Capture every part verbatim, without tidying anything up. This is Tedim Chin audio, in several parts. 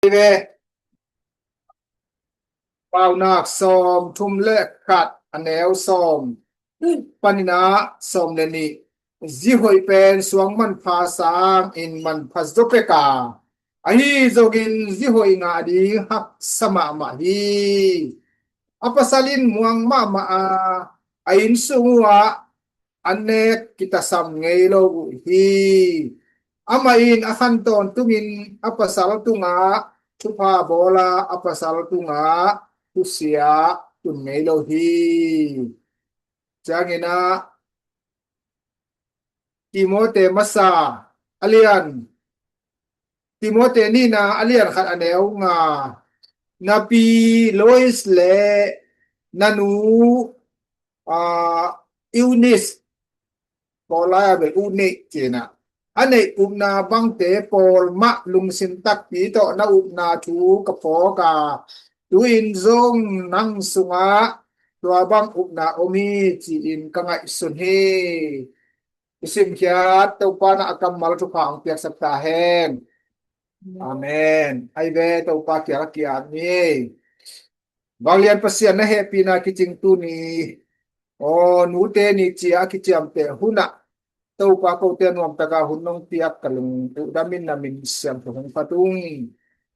Ve, Paunak sawm thum le khat, a neu sawm panin ah sawm le nih. Zihoih pen suang manpha sangin manpha zaw pek a, ahi zongin zihoih ngah ding haksa mahmah hi. A pasal in muang mahmah a, a inn sung uhah an nek kitasam ngei lo uh hi. Amah in a khan tawntungin a pasal tungah thupha bawl a, a pasal tungah thusia tun ngei lo hi. Ciangin ah Timote masa a lian, Timote nihna a lian khat, a neu nga. Na pi Lois le na nu, ah, Eunis, Paul lai a bel uh neih cihna, a neih upna bangte pawl mah lungsim takpi tawh na upna thu ka phawk a, tu-in zong nang sungah tua bang upna om hi ci-in ka ngaihsun hi. I simkhiat Topa na a kammal thupha hong piaksak ta hen. Amen. Ai ve, Topa kiang a ki-at ni. Vanglian Pasian na hehpihna kicing tuni, aw, nute ni ci-a a kiciamteh hunah Topa kote nuamtaka hun nong piak ka lung uh damin na min siangtho hong phat ung.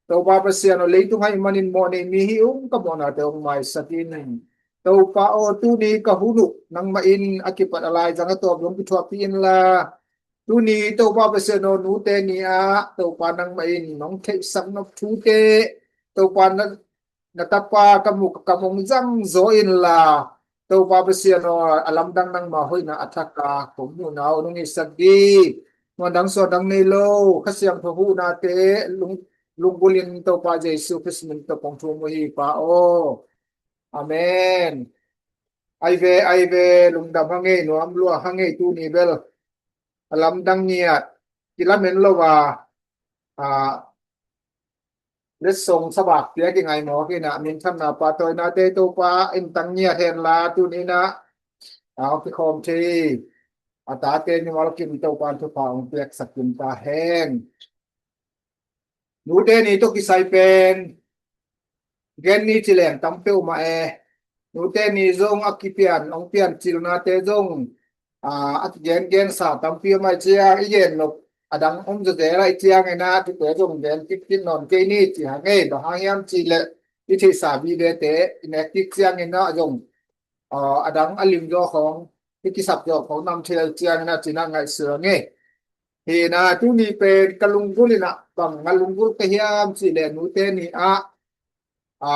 Topa Pasian aw, leitung ahih manin mawh nei mi hi ung, ka mawhnate hong maisak in. Topa aw, tuni ka hun uh nangmah in a kipat a laizang a tawp dong kithuahpih inla, tuni Topa Pasian aw, nute ni-ah Topa nangmah in nong theihsak nop thute Topa na, na tapa ka mu ka kam hong zangzaw inla, Topa Pasian aw, a lamdang nangma hoihna a thak a kong muhna uh nong hisak dih. Nuandang suandang nei lo Kha Siangtho huhnate lung, lunggulhin Topa Jesu Khrist min tawh kong thum uh hi Pa aw. Amen. Ai ve, ai ve, lungdam hang ei, nuam lua hang ei, tuni bel a lamdang ngiat kilamen lo a, a, letsong sabak pia kingai mawk inah, minthanna pahtawinate Topa in tang ngiat henla, tuni inah a hong kikhawm thei a tate mimal kim Topa in thupha hong piaksak kim ta hen. Nute ni tawh kisai pen gen ni ci leng tam peuhmah e. Nute ni zong a kipian, hong pian cilnate zong, a, a kigengensa tampi om ahih ciang i gen nop a dang om zawzel ahih ciangin ah, tute zong gen kikkin nawn kei ni ci hang e. Bang hang hiam cih leh i theihsa vivete i nek kik ciangin ah zong, a, a dang a lim zawk hong, i kisap zawk hong nam thei ahih ciangin ah ci-in ah ngaihsun hang e. Hi inah tuni pen ka lunggulh inah bang a lunggulh ka hiam cih leh nute ni-ah, a,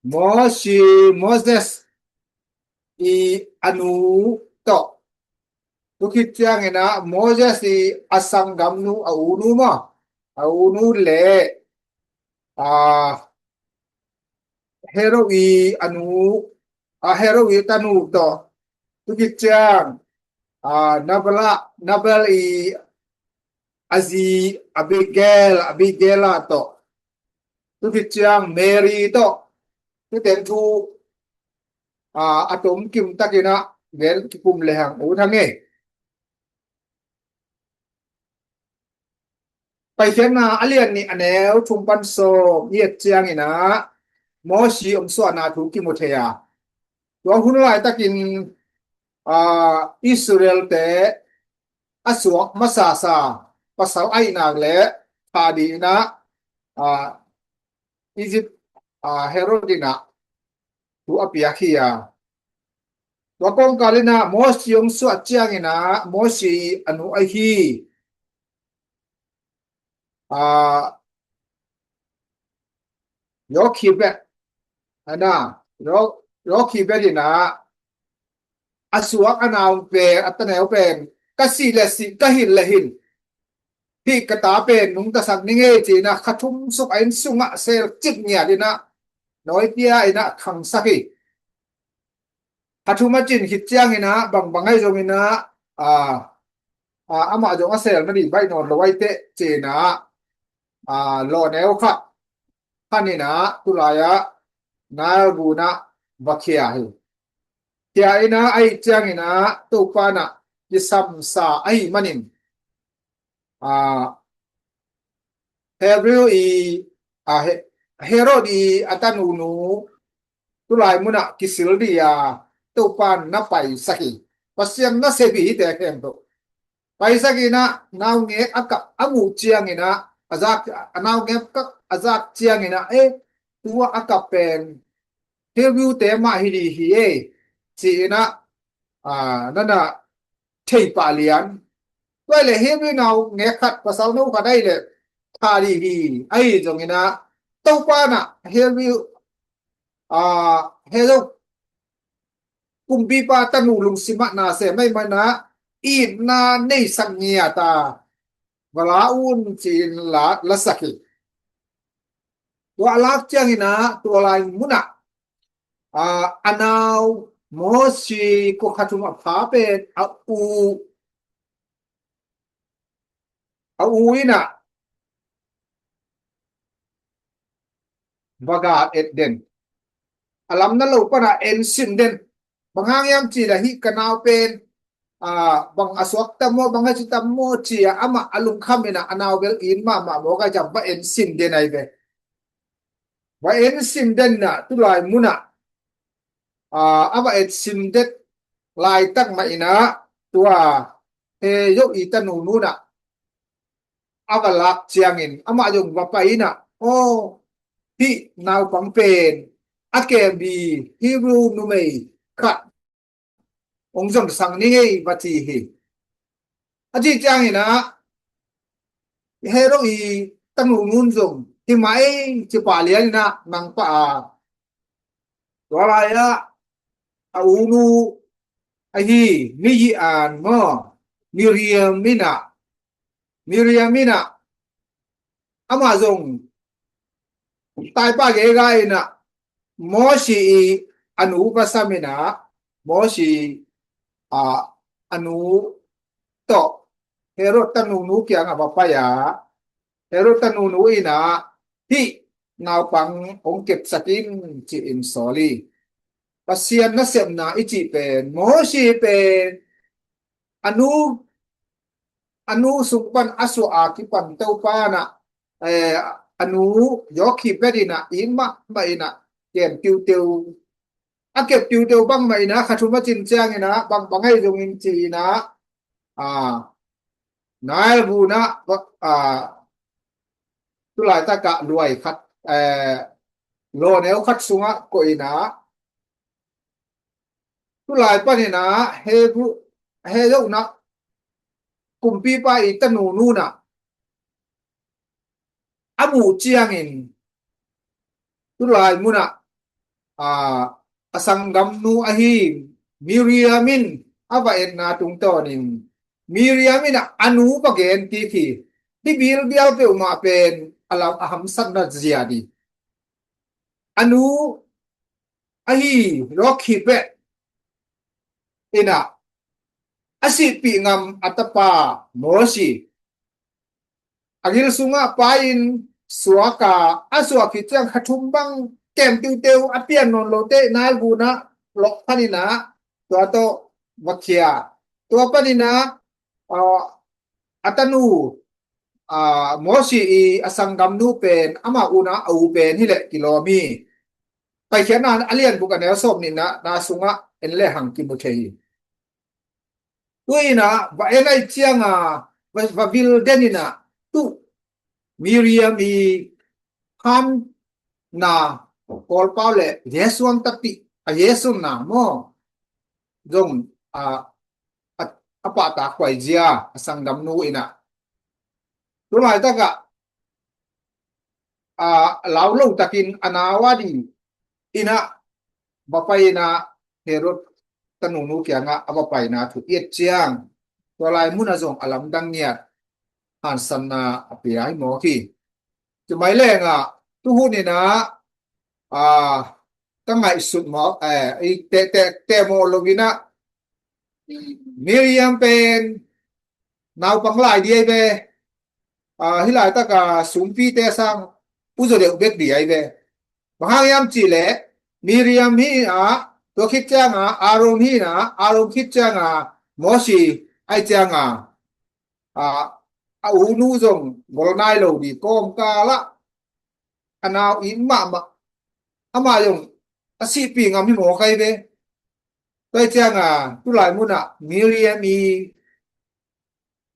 Mosi, Moses i a nu tawh, tu khit ciangin ah Moses i a sanggamnu, a unu maw, a unu le, a, Herod i a nu, a, Herod i tanu tawh, tu khit ciang, a, Nabal, Nabal i a zi Abigail, Abigail a tawh, tu khit ciang Mary tawh, tu teng thu, a, a tom kim takin ah gen kikum lehang ut hang e. Paikhiatna a lian nih, a neu thum pan sawm i et ciangin ah Mosi omsuahna thu kimu thei a, tua hun laitakin, a, Israelte a suak masasa pasal ahihnak le kha dih inah, a, Egypt, a, Herod inah thu a piak hi a, tua kawngkal inah Mosi hong suah ciangin ah Mosi a nu ahi, a, Jochebed, ana, Jo-, Jochebed inah a suak a nau pen, a taneu pen, ka sih le sih, ka hilh le hilh, hih ka ta pen nungtasak ning ei ci-in ah kha thum suk a inn sungah sel cip ngiat inah nawipia inah khangsak hi. Kha thum a cin khit ciangin ah bangbang ahi zongin ah, a, a, amah zong a sel nading baih nawn lo ahi teh ci-in ah, a, lawhneu khat khan inah tulai-ah Nile gun ah va khia hi. Khia inah ahih ciangin ah Topa inah kisamsa ahih manin, a, Hebrew i, a, He-, Herod i a tanunu tulai munah kisil dih a, Topan na paisak hi. Pasian na sep hi hite khempeuh. Paisak inah naungek a kap a muh cianginah a zak, a naungek a zak cianginah, eh, tua a kap pen Hebrew te mah hi dih hi ei, ci-inah, a, nana thei pah lian. Tua le Hebrew naungek khat pasal no khat ai le tha dih hi. Ahi zonginah Topa nah Hebrew, a, Herod kumpipa tanu lungsimah na se maimanah itna neisak ngiat a va la un ci-in la, lasak hi. Tua a lak cianginah tua lai munah, a, a nau Mosi kua khat um a pha pen a u, a u inah va gat et den. A lam na lo panah ensin den. Bang hang hiam ci le hih ka nau pen, a, bang a suak tam maw, bang a ci tam maw ci-a amah a lungkham inah a nau bel in mahmah maw ka ciam va ensin den ai ve. Va ensin den inah tulai munah, a, a va ensin den laitak mah inah tua Herod i tanunu nah a va lak ciangin amah zong va pai inah, aw, hih naupang pen a kembi Hebrew numei khat hong zonsang ni ngei va ci hi. A ci cianginah Herod i tanunun zong hi mah ei ci pah lian inah nang pah a, tua lai-ah a unu ahi Midian maw, Miriam inah, Miriam inah amah zong taipah gega inah Mosi i a nu va sam inah Mosi, a, a nu tawh Herod tanunu kiangah va pai a, Herod tanunu inah hih naupang hong kepsak in ci-in sawl hi. Pasian nasepna i cih pen Mosi pen a nu, a nu sung pan a suah a kipan Topa nah, eh, a nu Jochebed inah it mahmah inah kem tiuteu, a kep tiuteu bangmah inah kha thum a cin cianginah bang bang ahi zongin ci-inah, a, Nile gunah, a, tulaitakah luai khat, eh, lawneu khat sungah koih inah tulai paninah Hebrew, Herod nah kumpipa i tanunu nah a muh ciangin tulai munah, a, a sanggamnu ahi Miriam in a va etna tungtawnin Miriam inah a nu va gen kik hi. Hih bilbial peuhmah pen a lam a hamsatna zia dih. A nu ahi Jochebed inah a sihpih ngam a tapa Mosi a gil sungah pai-in suak a, a suak khit ciang kha thum bang kem tiuteu a pian nawn lote Nile gunah lawh paninah tua tawh va khia. Tua paninah, a, a tanu, a, Mosi i a sanggamnu pen amah unah a u pen hileh kilawm hi. Paikhiatna a lianbuk a neu sawm nihna na sungah en le hang kimu thei hi. Tu inah va en ai cianga va, va vil den inah tu Miriam i hamna Kawlpau le Jesuan tapi a Jesuan na maw zong a, a, a pahtak huai zia a sanggamnu inah tulaitakah, a, lau lo takin a nau a dih inah va pai inah Herod tanunu kiangah a va paina thu i et ciang tua lai munah zong a lamdang ngiat hansanna a pia hi mawk hi. Cumai lengah tuhun inah, a, ka ngaihsut mawk, eh, i te, te, te mawh lo inah Miriam pen naupang lai di ai ve. A, hih laitaka sumpite sang uzaw deuh bek di ai ve. Bang hang hiam cihleh Miriam hi a, tua khit cianga Aaron hi a, Aaron khit cianga Mosi ai cianga, a, a unu zong gol nai lo ding kawmkal ah a nau it mahmah, amah zong a sihpih ngam hi mawk ahi ve. Tua hi ciangin tulai munah Miriam i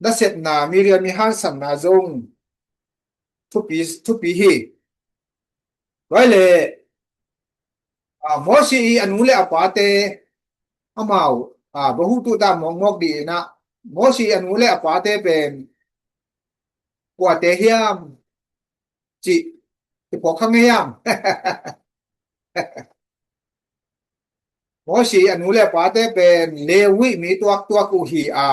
nasepna, Miriam i hansanna zong thupi, thupi hi. Tua hi leh, a, Mosi i a nu le a pate, amau, a, bahutu ta mawkmawk ding inah, Mosi i a nu le a pate pen kuate hiam cih i phawk kha ngei hiam? Mosi a nu le a pate pen Levi mi tuaktuak uh hi a,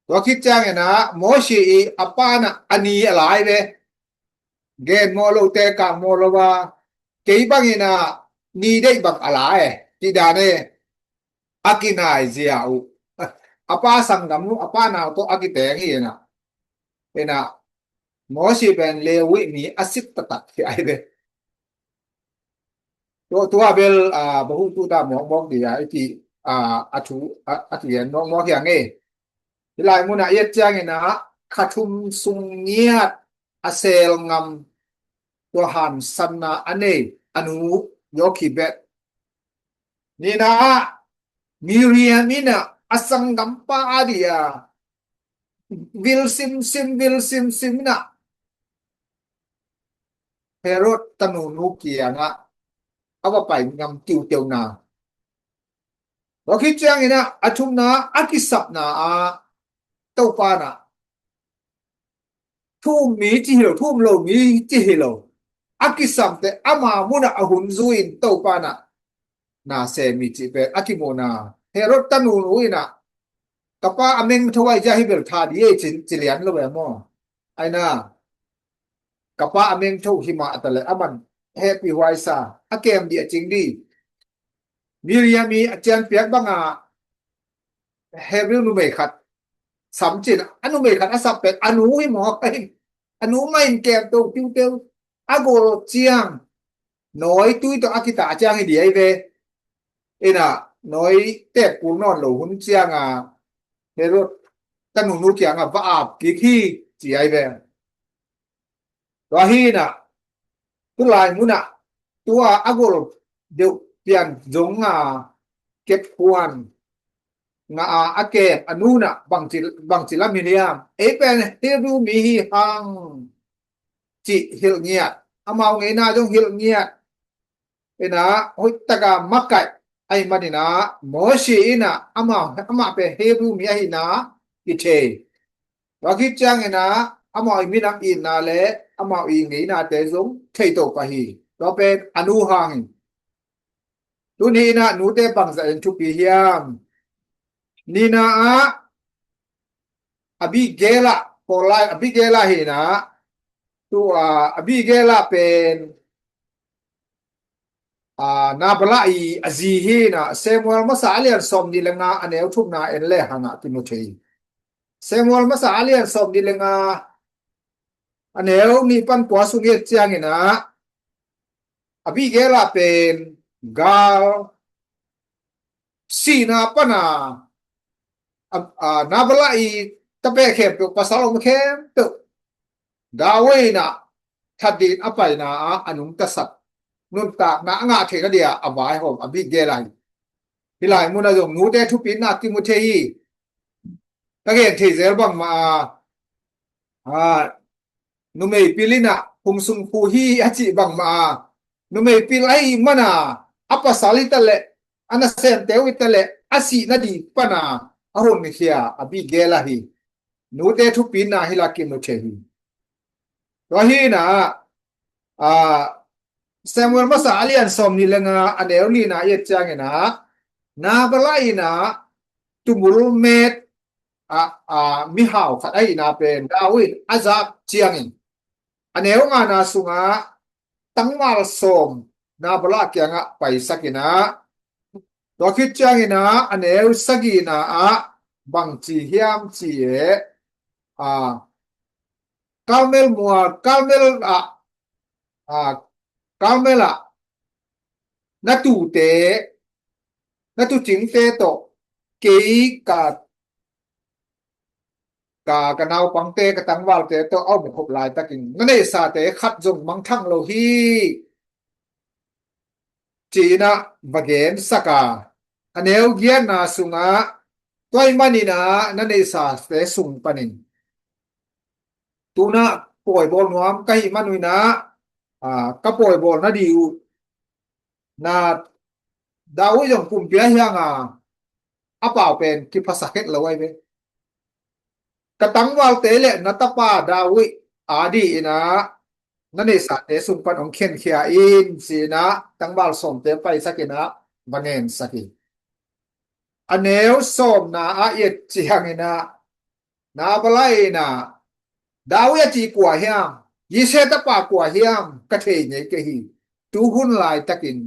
tua khit ciangin ah Mosi i a pa inah a ni a lai ve. Gen mawh lote kang mawh lo a, kei bangin ah ni deih bang a lai e, cih dan e. A kinai zia uh, a pa sanggam uh, a pa nau tawh a kiteng hi inah. Inah Mosi pen Levi mi a sit taktak hi ai ve. Tua, tua bel, a, bahutu ta mawkmawk ding a, i ti, a, a thu, a, a ti en mawkmawk hi a ngei. Hih lai munah i et ciangin ah kha thum sung ngiat a sel ngam, tua hansanna a nei a nu Jochebed. Nihna ah Miriam inah a sanggampa a ding a vil simsim, vil simsim inah Herod tanunu kiangah a va pai ngam tiuteu na. Tua khit ciangin ah a thumna a kisapna ah Topa inah thu um mi ci hi lo, thu um lo mi ci hi lo, a kisamte ama munah a hun zui-in Topa inah na sem hi cih pen a kimuhna. Herod tanunu inah ka pa a meng tho a, hih zia hi bel tha ding ei ci, ci lian lo e maw? Ai na, ka pa a meng tho hi mah a ta leh aman hehpih huai sa, a kem ding a cing ding. Miriam i a cianpiak banga Hebrew numei khat sam cin, a numei khat a sap pen a nu hi mawk ahi. A nu mah in kem to tiuteu. A gol ciang nawi tui tawh a kitah ciang hi ding ahi ve. Inah nawi teep kul nawn lo hun cianga Herod tanunu kiangah va ap kik hi ci ahi ve. Tua hi inah tulai munah tua a gol deuh pian zonga kep huan ngah a, a kem a nu inah bangci, bangci lam hi liam? Ei pen Hebrew mi hi hang cih hilh ngiat, amau ngeina zong hilh ngiat. Inah hoihtaka makaih ahi man inah Mosi inah amah, amah pen Hebrew mi ahihna i thei. Tua khit ciangin ah amau i minam itna le amau i ngeinate zong thei to pah hi. Tua pen a nu hang hi. Tuni inah nute bangzah in thupi hiam? Nihna ah Abigail ah, Paul lai Abigail ah hi inah, tu, a, Abigail ah pen, a, Nabal i a zi hi inah, Samuel masa a lian sawmnih le nga a neu thumna en le hangah kimu thei hi. Samuel masa a lian sawmnih le nga a neu nih pan kua sung i et ciangin ah Abigail ah pen gal sihna pana, a, a, Nabal i tapeh khempeuh, pasal om khempeuh, David inah that dingin a paina ah a nungtasak, nuntakna a ngah theihna dia a vaihawm Abigail ahi. Hih lai munah zong nute thupina kimu thei hi. Ka gen thei zel bangmah a, a, numei pil inah hum sung phu hi a cih bangmah a, numei pil ahih mana a pasal hi ta leh, a nasemte uh hi ta leh, a sihna ding pana a honkhia Abigail ahi. Nute thupina hih lai kimu thei hi. Tua hi inah, a, Samuel masa a lian sawmnih le nga a neu nihna i et ciangin ah Nabal inah tumul met a, a, mihau khat ahihna pen David a zak ciangin a neu ngana sungah tangval sawm Nabal kiangah paisak inah, tua khit ciangin ah a neu sagihna ah bangci hiam cih leh, a, Karmel mual, Karmel ah, a, Karmel ah na tute, na tuucingte tawh kei ka ka, ka naupangte, ka tangvalte tawh a om khop laitakin na neihsate khat zong mangthang lo hi, ci-in ah va gensak a, a neu giatna sungah tua ahih manin ah na neihsate sung panin tu-in ah pawibawl nuam ka hih man un ah, a, ka pawibawl nading uh na David zong pumpi a hiang a, a pau pen kiphasak het lo ahi ve. Ka tangvalte le na tapa David a dingin ah na neihsate sung pan hong khenkhia in, ci-in ah tangval sawmte paisak in ah va ngensak hi. A neu sawmna ah i et ciangin ah Nabala in ah, David a cih kua hiam, Yisai tapa kua hiam ka thei ngei kei hi. Tu hun laitakin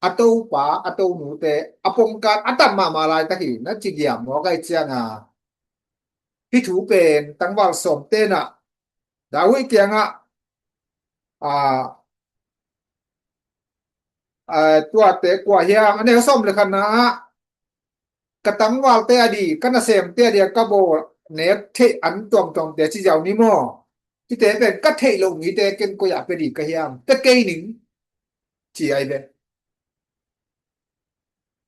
a topa, a tonute a pongkan a tam mahmah laitak hi, na ci giam mawk ahih ciang a, hih thu pen tangval sawmte in ah David kiangah, a, a, tuate kua hiam, a neu sawm le khatna ah, ka tangvalte a ding, ka nasemte a ding, ka bawl nek theih an tuamtuamte ci ziau ni maw? Hihte pen ka theih loh mite ken koi-ah pia ding ka hiam? Pia kei ning, ci ahi ve.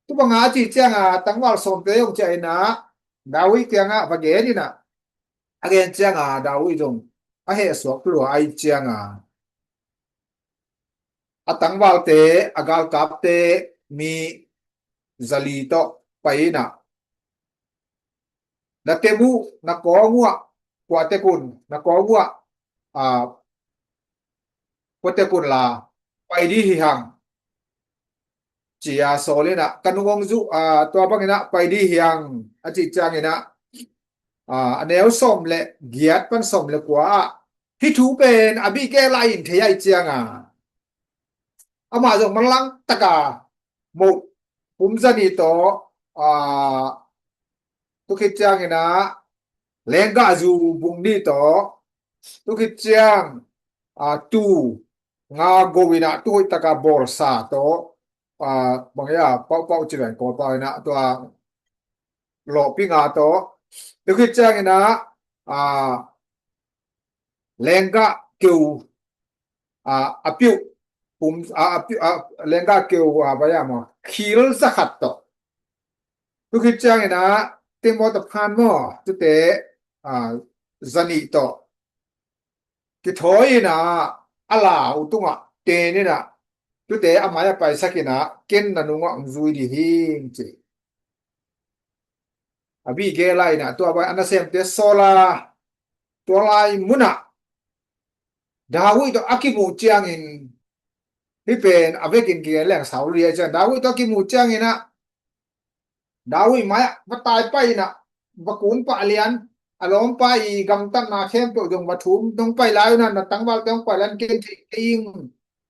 Tu banga a cih ciang a tangval sawmte zong ciah in ah David kiangah va gen in ah, a gen ciang a David zong a hehsuak lua ahih ciang a, a tangvalte, a galkapte mi zali tawh pai in ah, na tem uh, na kawng uh ah, kua tek un, na kawng uh ah, a, kua tek un la, pai ding hi hang, ci-a sawl in ah, ka nung hong zuh, a, tua bangin ah pai ding hi hang, a cih ciangin ah, a, a neu sawm le giat pan sawm le kua ah, hih thu pen Abigail in thei ahih ciang a, amah zong manlang taka moh pum za nih tawh, a, tu khit ciangin ah lenggahzu bung nih tawh, tu khit ciang, a, tuu nga go in ah tu hoih taka bawlsa tawh, a, bang hiam, paupau ci ven Kawlpau in ah tua lawhpi nga tawh, tu khit ciangin ah, a, lenggah keu, a, a piuh, pum, a, a piuh, a, lenggah keu, a, bang hiam, khil za khat tawh, tu khit ciangin ah tingmawh tawh phan maw, tute, a, za nih tawh kithawi in ah, a lau tungah ten in ah, tute a mai-ah paisak in ah, ken na nungah hong zui ding hi, ci. Abigail in ah tua bang a nasemte sawl a, tua lai munah David tawh a kimuh ciangin, hih pen a vekin kigen leng sau liai ciang, David tawh a kimuh ciangin ah, David mai-ah va tai pai in ah, va kun pah lian, a lawmpa i gamtatna khempeuh zong va thum, nong pai lai un ah na tangvalte hong pai lai in ken theih kei ing,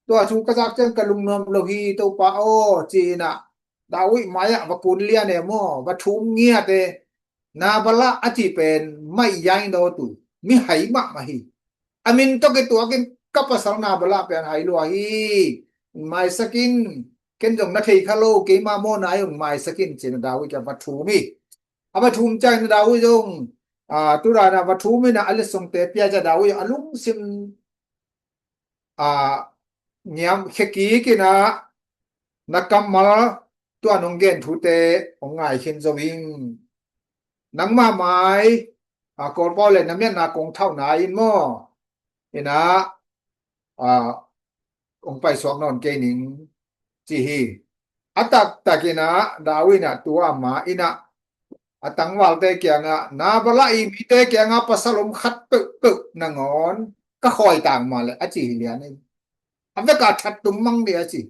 tua thu ka zak ciang ka lungnuam lo hi Topa aw, ci-in ah David mai-ah va kun lian e maw, va thum ngiat e. Nabala a cih pen mai yaing dawtu, mihai mahmah hi. A min tawh kituakin ka pasal Nabala pen hai lua hi. Maisak in, ken zong na thei kha lo, keima mawhna ahi, hong maisak in, ci-in ah David kiang va thum hi. A va thum ciangin ah David zong, a, tu dan a va thum in ah a letsongte pia ciang David a lungsim, a, niam khia kik in ah, na kammal tua nong gen thute hong ngai khin zo ing. Nangmah mai, a, Kawlpau le na miatna kong thauhna in maw, in ah, a, hong paisuak nawn kei ning, ci hi. A taktak in ah David in ah tua ma in ah, a tangvalte kiangah, Nabala i mite kiangah pasal om khat peuhpeuh nangawn ka khawi tang mah leh, a ci hi lian hi. A vekah that tum mang dih, a ci.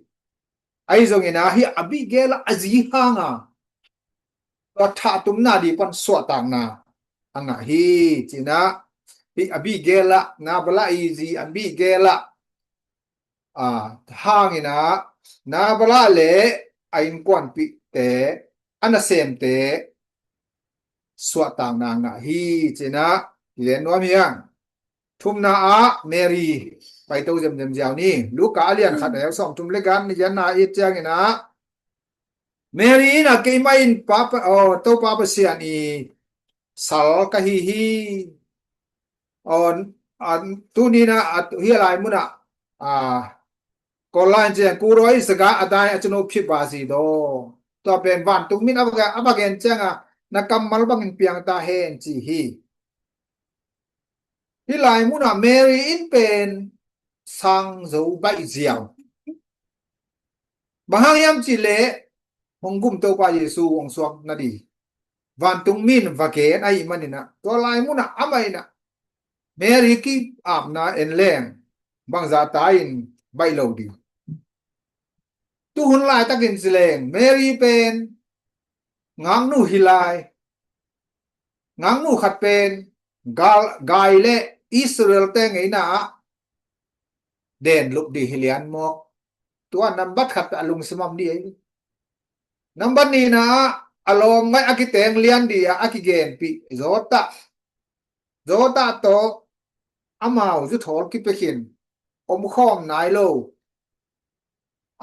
Ahi zongin ah hih Abigail ah a zi hang a, tua thahtumna ding pan suahtakna a ngah hi, ci-in ah, hih Abigail ah, Nabala i zi Abigail ah, a, hangin ah, Nabala le a innkuanpihte, a nasemte suahtakna a ngah hi, ci-in ah kigen nuam hi hang. Thumna ah Mary paito zemzem ziau ni. Luka a lian khat, a neu sawmthum le giat na i et ciangin ah, Mary in ah, keimah in Papa, aw, Topa Pasian i sal ka hi hi. On, a, tuni in ah, a, hih lai munah, a, Kawl lai in ciang, kuro i zaga a dai a cunu phipasi daw. Tua pen vantung min a va gen, a va gen ciangah, na kammal bangin piang ta hen ci hi. Hih lai munah Mary in pen sang zo baih ziau. Bang hang hiam cih leh hong gum Topa Jesu hong suak nading vantung min va gen ahih manin ah, tua lai munah amah in ah Mary ki-apna en leng bangzah ta in baih lo ding. Tu hun laitakin ci leng Mary pen ngaknu hi lai. Ngaknu khat pen gal, gai le Israel-te ngeina ah den lup ding hi lian mawk. Tua nambat khat a lungsim om ding ahi. Nambat nihna ah a lawm ngaih a kiteng lian ding a, a kigenpih Joseph. Joseph tawh amau zuthawl kipia khin, omkhawm nai lo.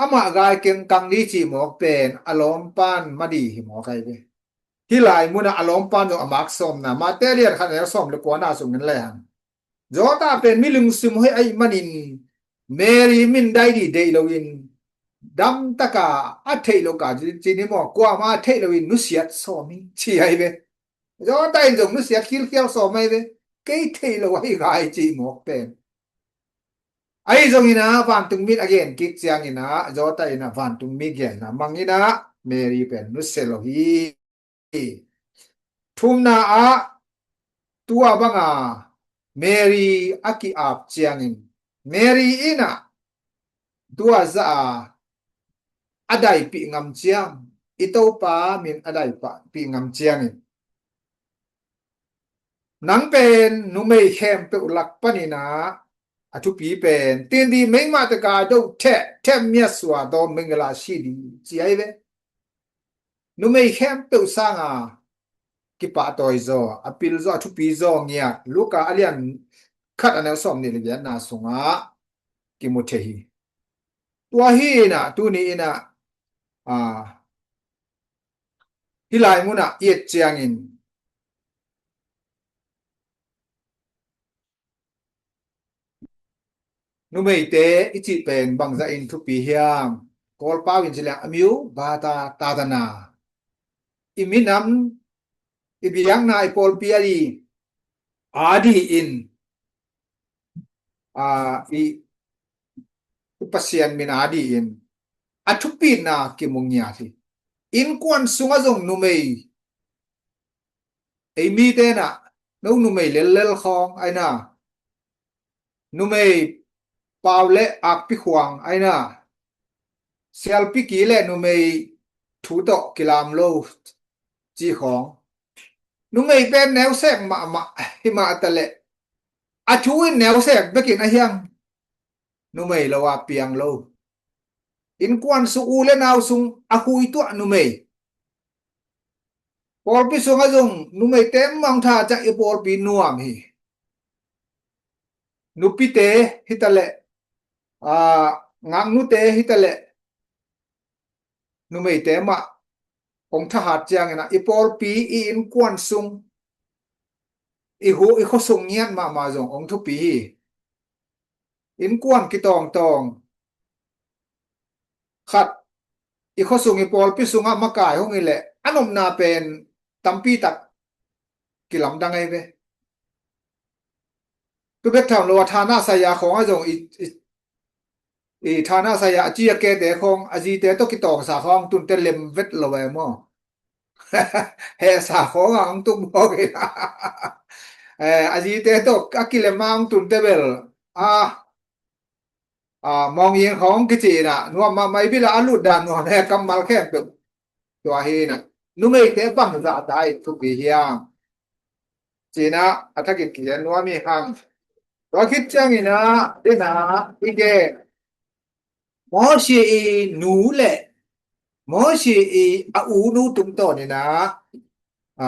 Amah gai keng kang ding cih mawk pen a lawmpan ma ding hi mawk ahi ve. Hih lai munah a lawmpan zong a mak sawmna, Mate lian khat neu sawm le kuana sungin lehang, Joseph pen mi lungsim hoih ahih manin Mary min dai ding deih loin, damtaka a theih lo ka ci ni maw, kuama a theih loin nusiat sawm hi ci ahi ve. Joseph in zong nusiat khilkhial sawm ahi ve. Kei theih lo ahi gai cih mawk pen. Ahi zongin ah vantung min a gen kik ciangin ah Joseph in ah vantung mi genna mangin ah Mary pen nusia lo hi. Thumna ah tua banga Mary a ki-ap ciangin, Mary in ah tua zah a a daipih ngam ciang, i Topa min a daipih ngam ciangin, nang pen numei khempeuh lak panin ah a thupi pen, tin di meimah teka do theh, theh miasua do mengela si di ci ahi ve. Numei khempeuh sanga kipahtawi zaw, a pil zaw, a thupi zaw ngiat Luka a lian khat a neu sawm nih le giatna sungah kimu thei hi. Tua hi in ah, tuni in ah, a, hih lai munah i et ciangin numeite i cih pen bangzah in thupi hiam? Kawlpau in ci leng a miu bata tatana. I minam, i biakna, i pawlpi a di, a di in, a, i, i Pasian min a di in a thupina kimu ngiat hi. Innkuan sungah zong numei, ei mite in ah, no numei lellel khawng ahi na, numei pau le akpi khuang ahi na, sialpi ki le numei thu tawh kilam lo ci khawng. Numei pen neusek mahmah hi mah ta leh, a thu in neusek bekin a hiang, numei lo a piang lo. Innkuan sung, u le nau sung a khuituah numei. Pawlpi sungah zong numeite mah hong tha ciang i pawlpi nuam hi. Nupite hi ta leh, a, ngaknute hi ta leh, numeite mah hong thahat ciangin ah i pawlpi, i innkuan sung, i hu, i khuasung ngiat mahmah zong hong thupi hi. Innkuan kitawngtawng khat i khuasung, i pawlpi sungah makai hong hi leh a nopna pen tampi tak kilamdang ahi ve. Tu bek tham lo a, thana saya khawng a zong i, i, i thana saya a ci a kete khawng, a zite tawh kitawngsa khawng tunte lem vet lo e maw? Hehsa khawng a hong tung mawk hi. Eh, a zite tawh a kilem a hong tunte bel, a, a, mawng yin khawng kici in ah, nuam mahmah, i bil ah a lut dan nuam he, kammal khempeuh. Tua hi in ah, numeite bangzah ta in thupi hiam ci in ah, a thakin kigen nuam hi hang. Tua khit ciangin ah, den ah i gen, Mawsi i nu le, Mawsi i a u nu tungtawn in ah, a,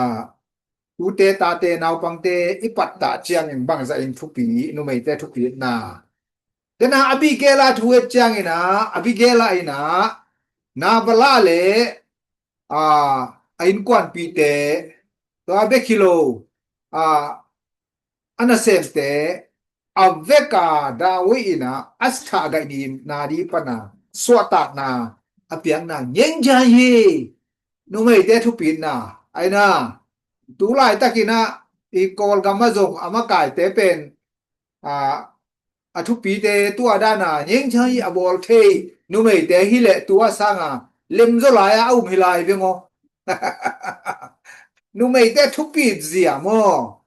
tute, tate, naupangte i pattah ciangin bangzah in thupi, numeite thupi na. Den ah Abigail a thu et ciangin ah, Abigail in ah Nabal le, a, a innkuanpihte Tua bek hi lo, a, a nasemte a veka David in a, a thah gaih ni na di pana suahtakna a piakna ngengzai hi. Numeite thupitna aina, tu laitakin a, i Kawlgam a zong a makaite pen, a, a thupite tua dana ngengzai a bawl thei numeite hi leh tua sanga lemzaw lai a um hi lai veng aw. Numeite thupit zia maw?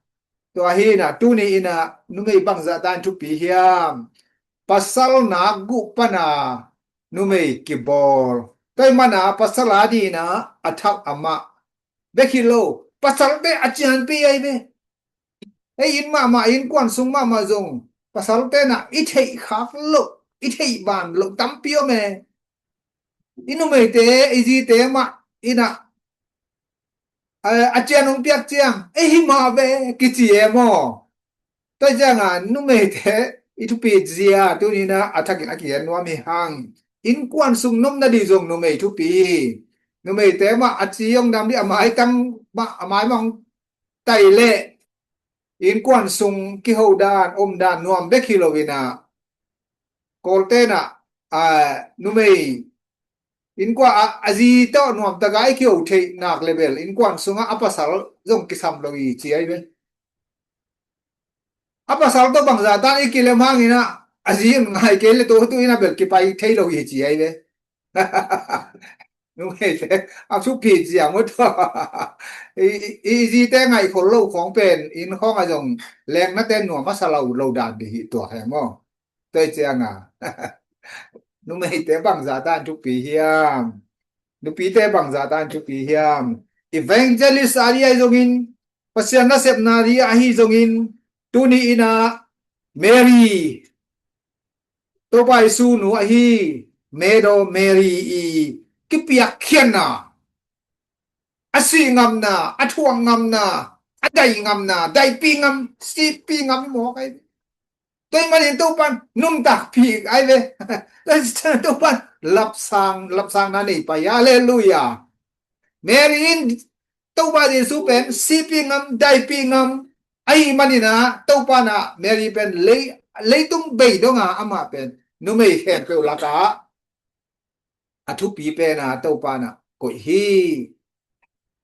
Tua hi na, tuni ina numei bangzah tan thupi hiam? Pasal nak guh pana numei kibawl. Tua hi mana pasal a dina a thak amah bek hi lo, pasalte a cianpi ai ve. Ei, inn mahmah, innkuan sung mahmah zong pasalte na i theih khak loh, i theih ban loh tampi om e. I numeite, i zite mah ina, a, a cian hong piak ciang, ei, hi mah ve kici e maw? Tua cianga numeite i thupit zia tunina a thakin a kigen nuam hi hang. Innkuan sung nopna di zong numei thupi. Numeite mah a ci hong dam di, a mai tam mah, a mai mah hong tai leh innkuan sung kiho dan, om dan nuam bek hi lo ina, Kawlte na, a, numei innkuan a, a zi tawh nuamtaka i kiho theih nak le bel innkuan sunga a pasal zong kisam lo hi ci ai ve. A pasal tawh bangzah tan i kilem hangina, a zi in ngai kei le tu tu ina bel kipai thei lo hi ci ai ve. Numeite a thupi zia maw tua? I, i, i zite ngaih khol lo khawng pen inn khawng a zong lengnate nuam a sa lo, lo dan di hi tua he maw? Tua cianga numeite bangzah tan thupi hiam? Nupite bangzah tan thupi hiam? Evangelist a di ahi zongin, Pasian nasepna di ahi zongin, tuni ina Mary, Topa Jesu nu ahi, Medo Mary i kipiakkhiatna, a sih ngamna, a thuak ngamna, a dai ngamna, daipi ngam, sipi ngam i mawk ai. Tua hi manin Topan nuntakpih ai ve. Topan lapsang, lapsangna nei pai. Halleluia. Mary in Topa Jesu pen sipi ngam, daipi ngam ahi manina Topa na Mary pen lei, leitung bei donga amah pen numei khempeuh laka a thupi pena Topa na koih hi.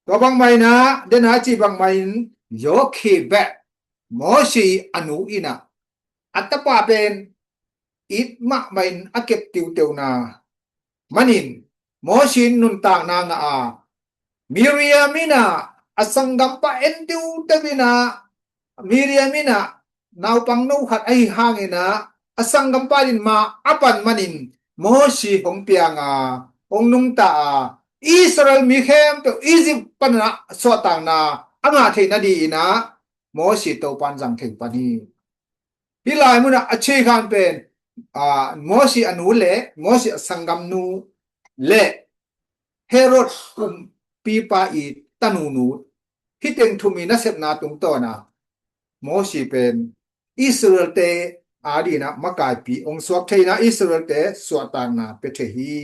Tua bangmaina dena ci bangmain Jochebed, Mosi a nu ina a tapa pen it mahmahin a kep tiuteuna manin Mosi in nuntakna ngah a, Miriam ina a sanggampa en tiuteu ina, Miriam ina naupang no khat ahi hangina a sanggampa din ma a pan manin Mosi hong pianga hong nungta a, Israel mi khempeuh Egypt pana suahtakna a ngah theihna di ina Mosi Topan zang thei pan hi. Hih lai munah a cikhan pen, a, Mosi a nu le Mosi a sanggamnu le Herod kumpipa i tanunu, hih teng thum i nasepna tungtawna Mosi pen Israelte a dina makaipi hong suak theina, Israelte suahtakna pia thei hi.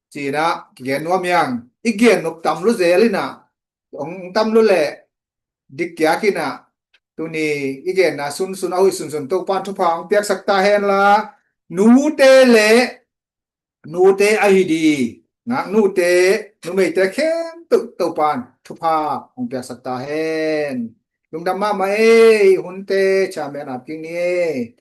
Cina kigen nuam hiang, i gen nuk tam lu zel ina, hong tam lu le dikkiak ina, tuni i genna sunsun a hoih sunsun Topan thupha hong piaksak ta henla, nute le nute ahi di, ngaknute, numeite khempeuh Topan thupha hong piaksak ta hen. Lungdam mahmah ei, hunte chairman ap king ni ei.